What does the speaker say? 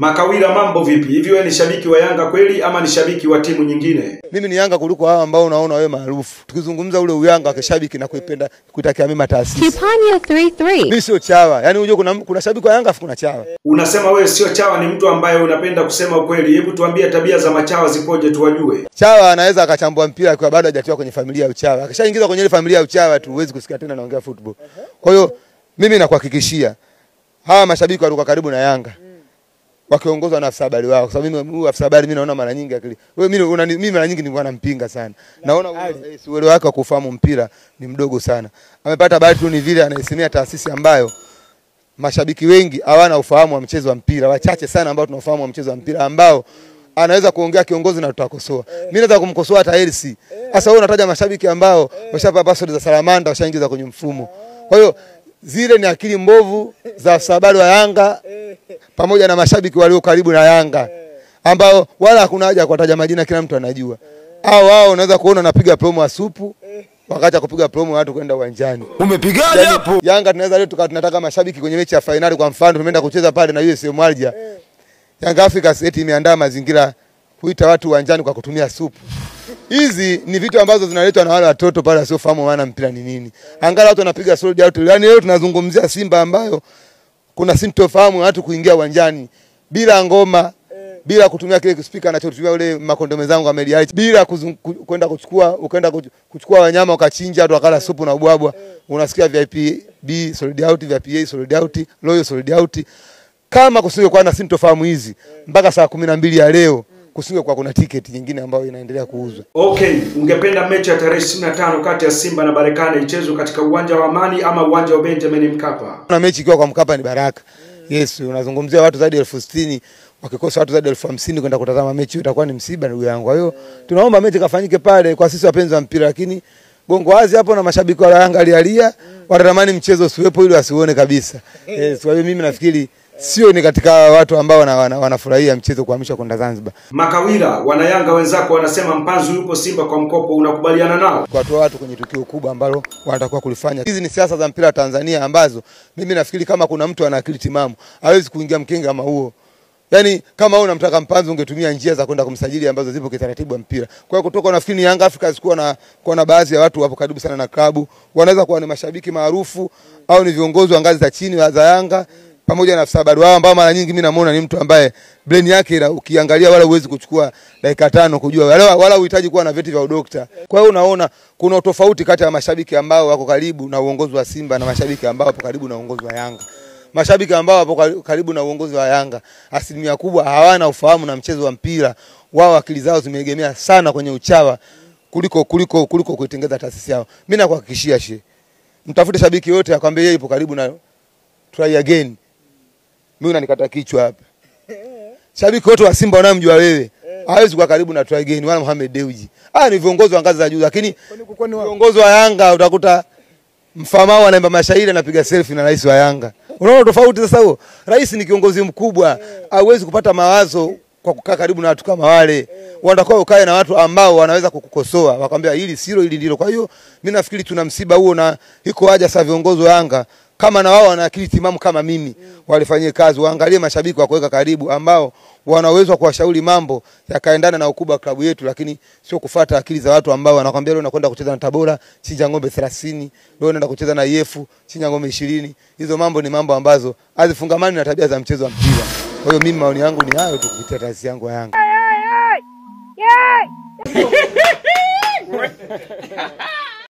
Makawila, mambo vipi? Hivi wewe ni shabiki wa Yanga kweli ama ni shabiki wa timu nyingine? Mimi ni Yanga kuliko hao ambao unaona wewe maarufu. Tukizungumza ule uyanga kishabiki na kuipenda kuitakia mimi taasisi. Kipanya 33. Mimi sio chawa. Yaani unajua kuna shabiki wa Yanga afu kuna chawa. Unasema wewe sio chawa, ni mtu ambaye unapenda kusema ukweli. Hebu tuambie tabia za machawa zipoje tuwajue. Chawa anaweza akachambua mpira kwa bado hajatiwa kwenye familia ya uchawa. Akishaingizwa kwenye ile familia ya uchawa tu huwezi kusikia tena naongea football. Kwa hiyo mimi nakuhakikishia hawa mashabiki walikuwa karibu na Yanga wakiongozwa na afisa habari wao, kwa sababu mimi huyu afisa habari mimi naona mara nyingi akili. Wewe mimi mara nyingi nilikuwa nampinga sana. Naona uelewa wake wa kufahamu mpira ni mdogo sana. Amepata habari tu ni vile anaisemea taasisi ambayo mashabiki wengi hawana ufahamu wa mchezo wa mpira, wachache sana ambao tunafahamu wa mchezo wa mpira ambao anaweza kuongea kiongozi na tutakosoa. Mimi naweza kumkosoa hata LC. Sasa wewe unataja mashabiki ambao washapa password za Salamanda washaingiza kwenye mfumo. Kwa hiyo zile ni akili mbovu za afisa habari wa Yanga pamoja na mashabiki walio karibu na Yanga ambao wala hakuna haja kuwataja majina, kila mtu anajua. Hao wao unaweza kuona napiga promo ya supu, wakaacha kupiga promo watu kwenda uwanjani. Umepigaje hapo? Yanga tunaweza leo tunataka mashabiki kwenye mechi ya finali, kwa mfano tumeenda kucheza pale na USM Alger. Yanga Africa eti imeandaa mazingira kuita watu uwanjani kwa kutumia supu. Hizi ni vitu ambazo zinaletwa na wale watoto pale wasiofahamu maana mpira ni nini. Angalau watu wanapiga sold out. Yaani leo tunazungumzia Simba ambayo kuna sintofahamu watu kuingia uwanjani bila ngoma, bila kutumia kile speaker anachotumia ule makondome zangu ameliacha, bila kwenda kuchukua ukaenda kuchukua wanyama ukachinja watu wakala supu na ubwabwa. Unasikia VIP B sold out, VIP A sold out, Royal sold out. Kama kusingekuwa na sintofahamu hizi mpaka saa 12 ya leo kusingekuwa kuna tiketi nyingine ambayo inaendelea kuuzwa. Okay, ungependa mechi ya tarehe 25 kati ya Simba na Barekane ichezwe katika uwanja wa Amani ama uwanja wa Benjamin Mkapa? Na mechi ikiwa kwa Mkapa ni baraka. Yes, unazungumzia watu zaidi ya 60,000, wakikosa watu zaidi ya 50,000 kwenda kutazama mechi itakuwa ni msiba ndugu yangu. Kwa hiyo tunaomba mechi kafanyike pale kwa sisi wapenzi wa mpira, lakini bongo wazi hapo na mashabiki wa Yanga alialia watatamani mchezo usiwepo ili wasiuone kabisa. Yes, kwa hiyo mimi nafikiri sio ni katika watu ambao wanafurahia mchezo kuhamishwa kwenda Zanzibar. Makawila, wana Yanga wenzako wanasema Mpanzu yupo Simba kwa mkopo, unakubaliana nao? Kwa watu kwenye tukio kubwa ambalo wanatakiwa kulifanya. Hizi ni siasa za mpira wa Tanzania ambazo mimi nafikiri kama kuna mtu ana akili timamu hawezi kuingia mkenge kama huo. Yaani kama wewe unamtaka Mpanzu ungetumia njia za kwenda kumsajili ambazo zipo kitaratibu wa mpira. Kwa hiyo kutoka nafikiri Yanga Africa sikuwa na baadhi ya watu wapo karibu sana na klabu, wanaweza kuwa ni mashabiki maarufu au ni viongozi wa ngazi za chini za Yanga pamoja na afisa habari wao ambao mara nyingi mimi namuona ni mtu ambaye brain yake ukiangalia wala huwezi kuchukua dakika 5 kujua, wala uhitaji kuwa na vyeti vya udokta. Kwa hiyo unaona kuna tofauti kati ya mashabiki ambao wako karibu na uongozi wa Simba na mashabiki ambao wapo karibu na uongozi wa Yanga. Mashabiki ambao wapo karibu na uongozi wa Yanga asilimia kubwa hawana ufahamu na mchezo wa mpira. Wao akili zao zimeegemea sana kwenye uchawa kuliko kuitengeza taasisi yao. Mimi nakuhakikishia she, mtafute shabiki yote akwambie yeye yupo karibu na try again, mimi unanikata kichwa hapa. Shabiki wote wa Simba wanamjua wewe. Hawezi kuwa karibu na try again wala Mohamed Dewji. Ni viongozi wa ngazi za juu, lakini viongozi wa Yanga utakuta mfamao anaimba mashairi anapiga selfie na rais wa Yanga. Unaona tofauti sasa huo? Rais ni kiongozi mkubwa, hawezi kupata mawazo kwa kukaa karibu na watu kama wale. Wanatakiwa ukae na watu ambao wanaweza kukukosoa, wakwambia hili silo, hili ndilo. Kwa hiyo mimi nafikiri tuna msiba huo na iko haja sasa viongozi wa Yanga kama na wao wana akili timamu kama mimi walifanyie kazi, waangalie mashabiki wa kuweka karibu ambao wana uwezo wa kuwashauri mambo yakaendana na ukubwa wa klabu yetu, lakini sio kufuata akili za watu ambao wanakwambia leo nakwenda kucheza na Tabora chinja ng'ombe 30, leo naenda kucheza na EF chinja ng'ombe 20. Hizo mambo ni mambo ambazo hazifungamani na tabia za mchezo wa mpira. Kwa hiyo mimi maoni yangu ni hayo tu kupitia taasisi yangu ya Yanga.